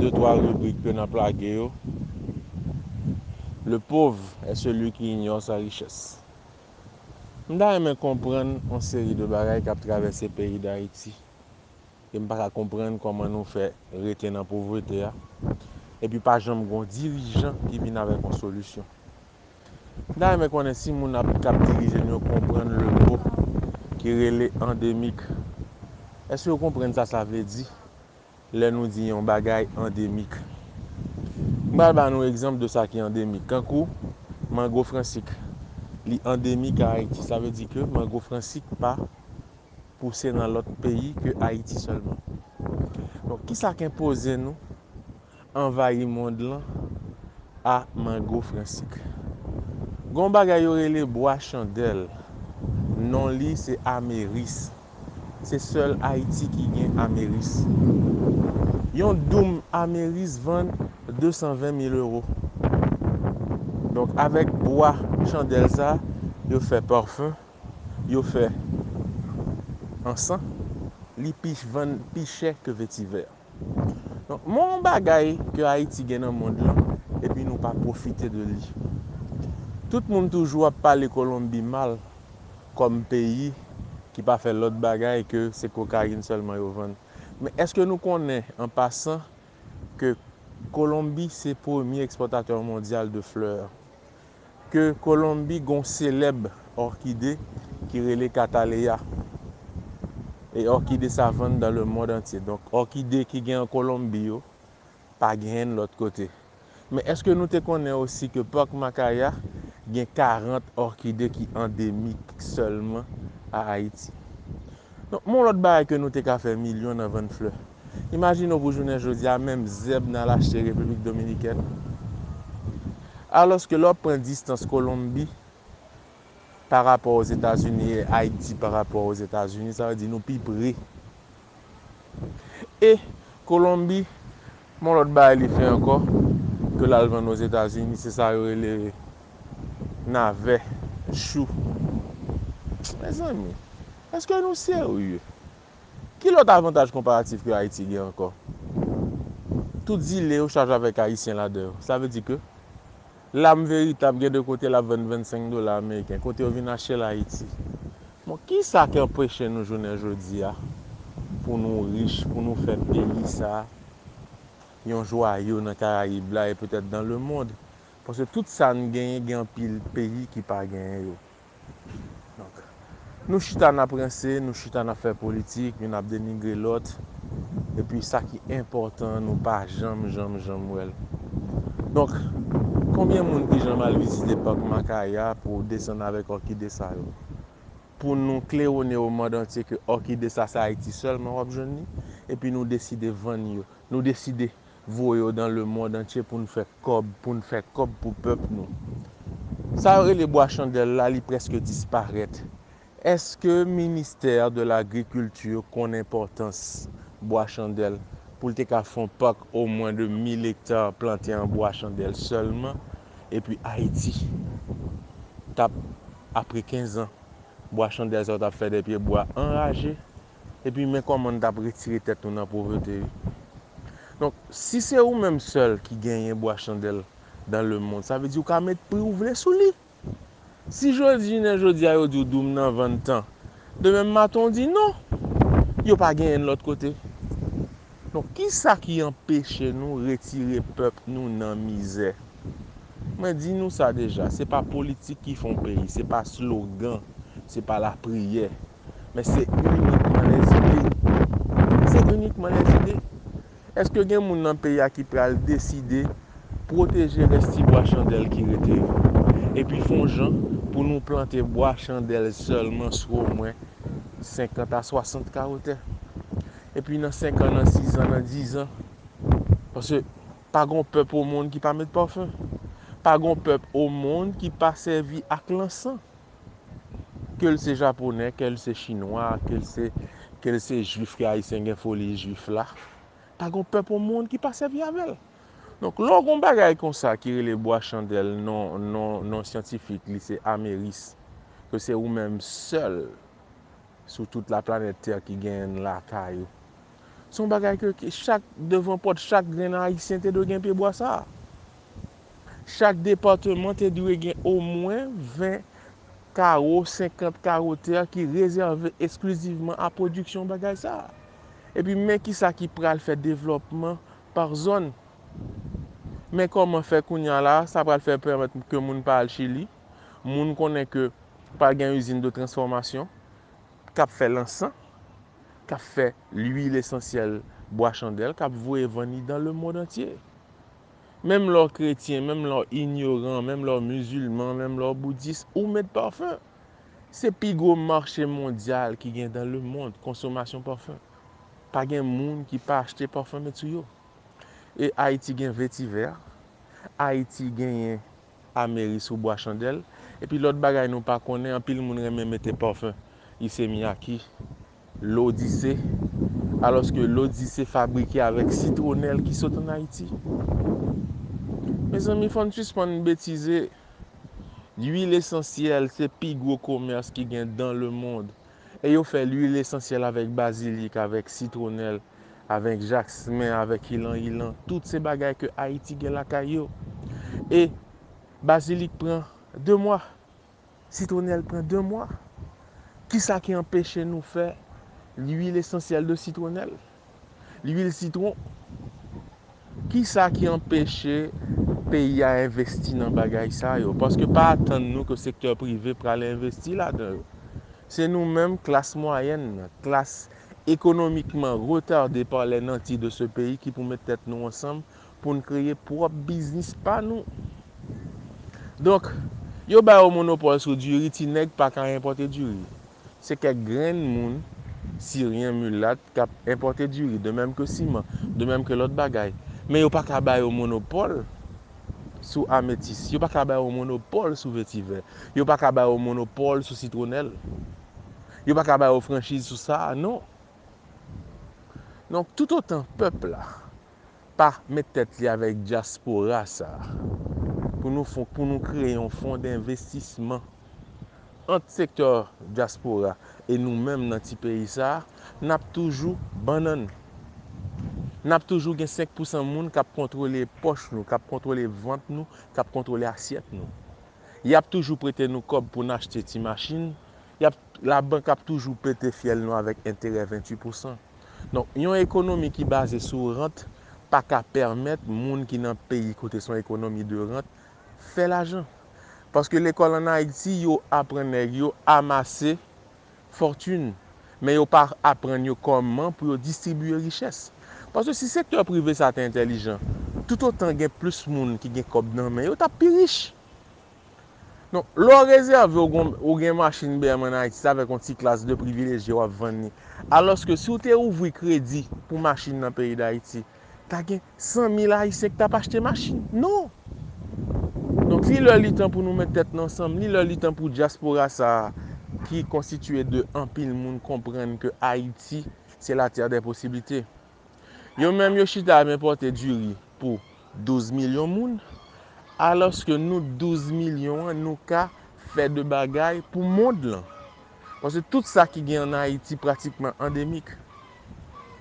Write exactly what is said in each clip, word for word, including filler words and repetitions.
de twa ribrik ke n ap lage yo. Le pauvre est celui qui ignore sa richesse. M ta renmen konprann yon seri de bagay k ap travèse peyi Dayiti. E m pa ka konprann kòman nou fè rete nan povrete a. Epi pa janm gon dirijan ki vin avèk yon solisyon. M ta renmen konnen si moun ap, k ap dirije nou yo konprann le mo ki rele andemik. Èske yo konprann sa sa vle di lè nou di yon bagay andemik? M pral ba nou egzanp de sa ki andemik. Kankou mango fransik. Li andemik a Ayiti. Sa vle di ke mango fransik pa pouse nan lòt peyi ke Ayiti sèlman. Donk, kisa k enpoze nou anvayi mond lan a mango fransik? Gon bagay yo rele bwa chandèl. Non li se ameris. Se sèl Ayiti ki gen ameris. Yon doum ameris vann de san ven mil ewo. Donk, avèk bwa chandèl sa, yo fè pafen, yo fè ansan, li pi vann pi chè ke vetivè. Donk, men yon bagay ke Ayiti gen nan mond lan, epi nou pa pwofite de li. Tout moun toujou ap pale Kolonbi mal kòm peyi ki pa fè lòt bagay ke se kokayin sèlman yo vann. Men èske nou konnen, an pasan, ke Kolonbi se premye ekspòtatè mondyal de flè? Ke Kolonbi gon selèb òkide ki rele kataleya. E òkide sa vann dans le monde entier. Donk, òkide ki gen an Kolonbi yo pa genyen lòt kote. Men èske nou te konnen osi ke Park Makaya gen karant òkide ki andemik sèlman a Ayiti? Donk, men yon lòt bagay ke nou te ka fè milyon nan vann flè. Imajine w pou jounen jodi a, menm zèb n al achte Repiblik Dominikèn. Alòske lè w ap pran distans Kolonbi pa rapò Ozetazini e Ayiti pa rapò Ozetazini, sa vle di nou pi pre. E Kolonbi, men yon lòt bagay li fè ankò, ke l al vann Ozetazini, se sa yo rele navè, chou. Mezanmi, èske nou serye? Ki lòt avantaj konparatif ke Ayiti gen ankò? Tout zile yo chaje avèk Ayisyen ladan yo. Sa vle di ke lam veritab gen de kote l ap vann vennsenk dola ameriken, kote yo vin achte l Ayiti. Bon, kisa k anpeche nou jounen jodi a pou nou rich, pou nou fè peyi sa a yon jwayo nan Karayib la e petèt dans le monde? Paske tout sa n genyen, gen anpil peyi ki pa genyen yo. Donk, nou chita n ap ranse, nou chita n ap fè politik, youn ap denigre lòt. Epi sa ki enpòtan, nou pa janm, janm, janm wè l. Donk, konbyen moun ki janm al vizite Park Makaya pou desann avèk òkide sa yo? Pou nou klewone o mond antye ke òkide sa, se Ayiti sèlman w ap jwenn li, epi nou deside vann yo. Nou deside voye yo dans le monde entier pou n fè kòb, pou n fè kòb pou pèp nou. Sa yo rele bwa chandèl la, li prèske disparèt. Èske ministè de lagrikilti konn enpòtans bwa chandèl pou l te ka fè yon pak omwen de mil ekta plante an bwa chandèl sèlman, epi Ayiti t ap, apre kenz an, bwa chandèl sa yo t ap fè de pye bwa anraje, epi men kòman n t ap retire tèt nou nan povrete, wi. Donk, si se ou menm sèl ki genyen bwa chandèl dans le monde, sa vle di ou ka met pri ou vle sou li. Si jodi, jounen jodi a, yo di w doum nan vann tan, demen maten w di non, yo pa genyen l lòt kote. Donk, kisa ki anpeche nou retire pèp nou nan mizè? Mwen di nou sa deja, se pa politik ki fè yon peyi, se pa slogan, se pa lapriyè, men se inikman lèzide. Se inikman lèzide. Èske gen moun nan peyi a ki pral deside pwoteje rès ti bwa chandèl ki rete yo? Epi fè yon jan pou nou plante bwa chandèl sèlman sou omwen senkant a swasant kawo tè. Epi nan senk an, nan sis an, nan diz an. Paske pa gon pèp o mond ki pa met pafen. Pa gon pèp o mond ki pa sèvi ak lansan. Ke l se japonè, ke l se chinwa, ke l se, ke l se jwif, ke ayisyen gen foli jwif la. Pa gon pèp o mond ki pa sèvi avè l. Donk, lè w gon bagay konsa ki rele bwa chandèl, non, non, non syantifik li se ameris, ke se ou menm sèl sou tout laplanèt tè ki genyen l lakay ou. Se yon bagay ke, ke chak, devan pòt chak grenn Ayisyen te dwe gen pyebwa sa a. Chak depatman te dwe gen omwen ven kawo, senkant kawo tè ki rezève esklizivman a pwodiksyon bagay sa a. Epi men kisa ki pral fè devlòpman pa zòn. Men kòman fè kounye a la, sa pral fè pèmèt ke moun pa al Chili. Moun konnen ke pral gen izin de transfòmasyon k ap fè lansan, k ap fè lwil esansyèl bwa chandèl, k ap voye vann li dans le monde entier. Menm lè w kretyen, menm lè w inyoran, menm lè w mizilman, menm lè w boudis, ou met pafen. Se pi gwo mache mondyal ki gen dans le monde, konsomasyon pafen. Pa gen moun ki pa achte pafen met sou yo. E Ayiti gen vetivè, Ayiti genyen ameri sou bwa chandèl, epi lòt bagay nou pa konnen, anpil moun renmen mete pafen Issey Miyake, L'Odyssée, alòske L'Odyssée fabrike avèk sitwonèl ki sot ann Ayiti. Mezanmi, fò n sispann betize. Lwil esansyèl se pi gwo komès ki gen dans le monde. E yo fè lwil esansyèl avèk bazilik, avèk sitwonèl, avèk jasmen, avèk ilan ilan. Tout se bagay ke Ayiti gen lakay yo. E bazilik pran de mwa. Sitwonèl pran de mwa. Kisa ki anpeche nou fè lwil esansyèl de sitwonèl? Lwil sitwon? Kisa ki anpeche peyi a envesti nan bagay sa yo? Paske pa atann nou ke sektè prive pral envesti ladan yo. Se nou menm, klas mwayèn nan, klas ekonomikman retardé par les nantis de ce pays ki pou met tèt nou ansanm pou n kreye pwòp biznis pa nou. Donk, yo ba yo monopòl sou diri, ti nèg pa ka enpòte diri. Se kèk grenn moun, siryen, milat, k ap enpòte diri, de menm ke siman, de menm ke lòt bagay. Men yo pa ka ba yo monopòl sou ametis, yo pa ka ba yo monopòl sou vetivè, yo pa ka ba yo monopòl sou sitwonèl, yo pa ka ba yo franchiz sou sa a, non. Donk, toutotan pèp la pa met tèt li avèk dyaspora sa a, pou nou fon, pou nou kreye yon fon denvestisman ant sektè dyaspora e nou menm nan ti peyi sa a, n ap toujou bannann. N ap toujou gen senk pousan moun k ap kontwole pòch nou, k ap kontwole vant nou, k ap kontwole asyèt nou. Y ap toujou prete nou kòb pou n achte ti machin, y ap, labank ap toujou pete fyèl nou avèk enterè venntuit pousan. Donk, yon ekonomi ki baze sou rant pa ka pèmèt moun ki nan peyi kote se yon ekonomi de rant fè lajan. Paske lekòl ann Ayiti, yo aprann nèg yo amase fòtin, men yo pa aprann yo kòman pou yo distribiye richès. Paske si sektè prive sa te entèlijan, toutotan gen plis moun ki gen kòb nan men yo, t ap pi rich. Donk, lè w rezève, ou gon, ou gen machin B M ann Ayiti, se avèk yon ti klas de privilejye w ap vann li. Alòske si w te ouvri kredi pou machin nan peyi Dayiti, ta gen san mil Ayisyen ki t ap achte machin. Non! Donk, li lè li tan pou nou met tèt nou ansanm, li lè li tan pou dyaspora sa a, ki konstitye de anpil moun, konprann ke Ayiti, se la terre des possibilités. Yo menm, yo chita ap enpòte diri pou douz milyon moun, alòske nou, douz milyon an, nou ka fè de bagay pou mond lan. Paske tout sa ki gen ann Ayiti pratikman andemik.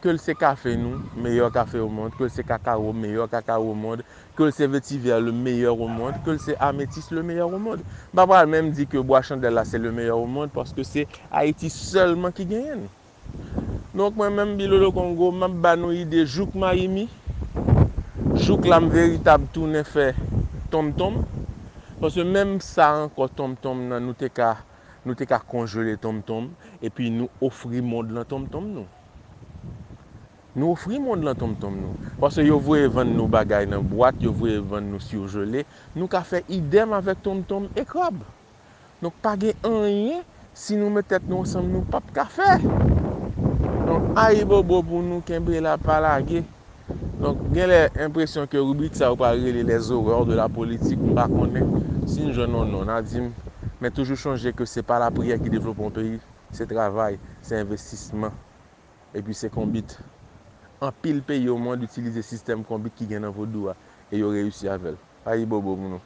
Ke l se kafe nou, meilleur café au monde, ke l se kakawo, meilleur cacao au monde, ke l se vetivè, le meilleur au monde, ke l se ametis, le meilleur au monde. M pa pral menm di ke bwa chandèl la se le meilleur au monde, paske se Ayiti sèlman ki genyen l. Donk, mwen menm, Bilolo Kongo, m ap ba nou ide jouk Mayimi, jouk Lam Veritab tounen fè tonmtonm. Paske menm sa ankò, tonmtonm nan, nou te ka, nou te ka konjele tonmtonm, epi nou ofri mond lan tonmtonm nou. Nou ofri mond lan tonmtonm nou. Paske yo voye vann nou bagay nan bwat, yo voye vann nou sijele. Nou ka fè idèm avèk tonmtonm e krab. Donk, pa gen anyen, si nou met tèt nou ansanm, nou p ap ka fè. Donk, ayibobo pou nou, kenbe la, pa lage. Donk, genlè enpresyon ke ribrik sa yo pral rele les horreurs de la politique, m pa konnen. Si n jwenn yon non, n a di m. Men toujou chonje ke se pa lapriyè ki devlope yon peyi, se travay, se envestisman. Epi se konbit. Anpil peyi o mond itilize sistèm konbit ki gen nan vodou a, e yo reyisi avè l. Ayibobo pou nou.